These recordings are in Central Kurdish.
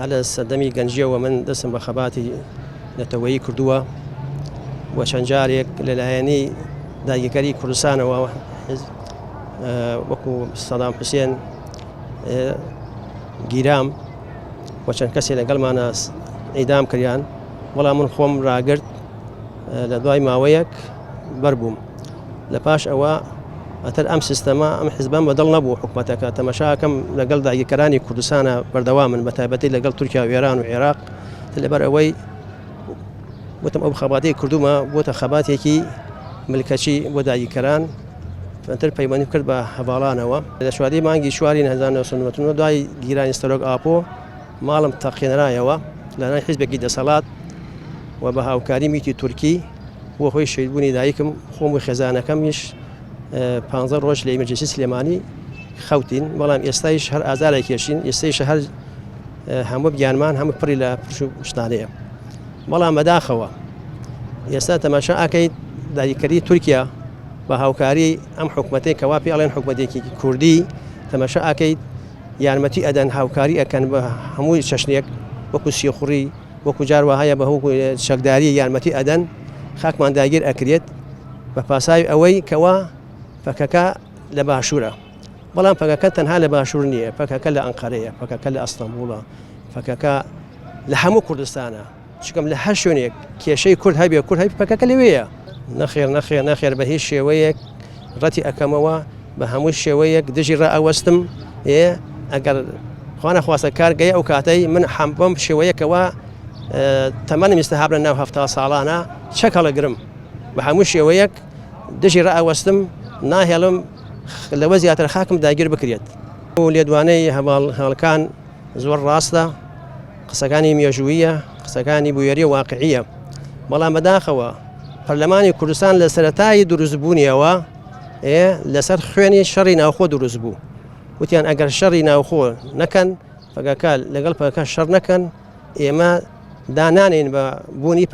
هەر لە سەردەمی گەنجیەوە من دەستم بە خەباتی نەتەوەیی کردووە و چەند جارێک لەلایەنی داگیرکەری کوردستانەوە وەکو سەدام حوسێن گیرام و چەند کەسێ لەگەڵمانە ئیدام کریان بەڵام من خۆم راگرت لە دوای ماوەیەک بەربووم لە پاش ئەوە ئەتر ئەم سیستەمە ئەم حزبەم بەدڵ نەبوو حکومەتەکە تەمەشاکەم لەگەڵ داگیرکەرانی کوردستانە بەردەوامن بە تایبەتی لەگەڵ تورکیا و ئێران و عێراق لەبەر ئەوەی وتم ئەو خەباتەی کردومە بۆتە خەباتێکی ملکەچی بۆ داگیرکەران تر پەیوەندی کرد بە هەڤاڵانەوە لە چواردەی مانگی چواری 1999 دوای گیرانی سەرۆک ئاپۆ ماڵم تەقێنرایەوە لەلایەن حیزبێکی دەسەڵات و بە هاوکاری میتی تورکی بووە هۆی شەهیدبوونی دایکم، خۆم و خێزانەکەمیش پانزە ڕۆژ لە ئیمەرجنسی سلێمانی خەوتین، بەڵام ئێستایش هەر ئازارێک کێشین، ئێستایش هەر هەموو گیانمان هەموو پڕی لە پرش و شتانەیە. بەڵام بەداخەوە ئێستا تەماشا ئەکەیت داگیرکەری تورکیا بە هاوکاری ئەم حکومەتەی کەوا پێ ئەڵێن حکومەتێکی کوردی تەماشا ئەکەیت یارمەتی ئەدەن هاوکاری ئەکەن بە هەموو چەشنێک وەکو سیخوڕی وەکو جار وهایە بە هەوکو چەکداری یارمەتی ئەدەن خاکمان داگیر ئەکرێت بە پاساوی ئەوەی کەوا پەکەکە لە باشوورە بەڵام پەکەکە تەنها لە باشوور نییە پەکەکە لە ئەنقەرەیە پەکەکە لە ئەستەنبوڵە پەکەکە لە هەموو کوردستانە چکم لە هەر شوێنێک کێشەی کورد هەبێ کورد هەبێ پەکەکە لەوێیە. نەخێر نەخێر نەخێر بە هیچ شێوەیەک ڕەتی ئەکەمەوە بە هەموو شێوەیەک دژی ڕائەوەستم ئێ ئەگەر خوانەخواستە کار گەیە ئەو کاتەی من حەم بەم شێوەیەکەوە تەمەنم ئیستا هابرە ناو هەفتا ساڵانە چەک هەڵەگرم بە هەموو شێوەیەک دژی ڕائەوەستم ناهێڵم لەوە زیاتر خاکم داگیر بکرێت و لێدوانەی هەواڵ هەڵکان زۆر ڕاستە قسەکانی مێژووییە، قسەکانی بوێریە واقعیە، بەڵام بەداخەوە پەرلەمانی کوردستان لە سەرەتای دروستبوونیەوە لەسەر خوێنی شەڕی ناوخۆ دروست بوو. وتیان ئەگەر شەڕی ناوخۆ نەکەن پەکەکە لەگەڵ پەکەکە شەڕ نەکەن ئێمە دانانین بە بوونی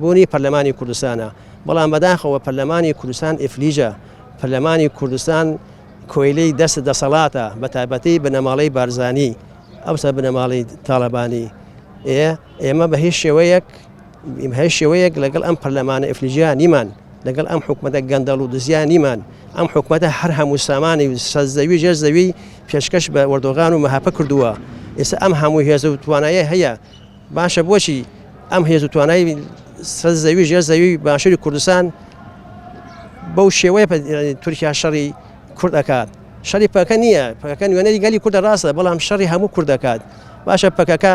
بوونی پەرلەمانی کوردستانە بەڵام بەداخەوە پەرلەمانی کوردستان ئیفلیجە پەرلەمانی کوردستان کۆیلەی دەست دەسەڵاتە بە تایبەتی بنەماڵەی بارزانی ئەوسا بنەماڵەی تاڵەبانی ئێ ئێمە بە هیچ شێوەیەک هیچ شێوەیەک لەگەڵ ئەم پەرلەمانە ئیفلیجیا نیمان لەگەڵ ئەم حکومەتە گەندەڵ و دزیا نیمان ئەم حکومەتە هەر هەموو سامانی و سەر زەوی ژێر زەوی پێشکەش بە ئەردۆغان و مەهەپە کردووە ئێستا ئەم هەموو هێز و توانایە هەیە باشە بۆچی ئەم هێز و توانای سەر زەوی ژێر زەوی باشووری کوردستان بەو شێوەیە تورکیا شەڕی کورد ئەکات شەری پەکە نییە پەکەکە نوێنەری گەلی کوردە ڕاستە بەڵام شەڕی هەموو کورد دەکات باشە پەکەکە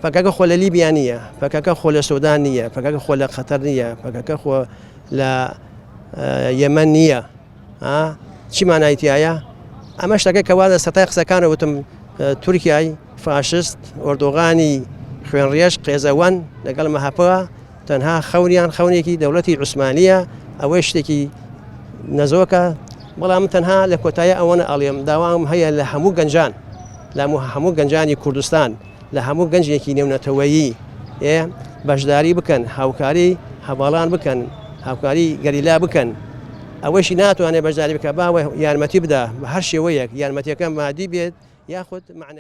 پەکەکە خۆ لە لیبیا نییە پەکەکە خۆ لە سۆدان نییە پەکەکە خۆ لە قەتەر نییە پەکەکە خۆ لە یەمەن نییە چی مانای تایە ئەمە شتەکە کەوا لە سەتای قسەکانە وتم تورکیای فاشست ئۆردۆغانی خوێنڕێژ قێزەوەن لەگەڵ مەهەپە تەنها خەونیان خەونێکی دەوڵەتی عوسمانییە، ئەوەی شتێکی نەزۆکە، بەڵام من تەنها لە کۆتایی ئەوەنە ئەڵێم داوام هەیە لە هەموو گەنجان لە هەموو گەنجانی کوردستان لە هەموو گەنجێکی نێونەتەوەیی ئێ بەشداری بکەن هاوکاری هەڤاڵان بکەن هاوکاری گەریلا بکەن ئەوەشی ناتوانێت بەشداری بکە باوە یارمەتی بدا بە هەر شێوەیەک یارمەتیەکە مادی بێت یاخود معنەوی.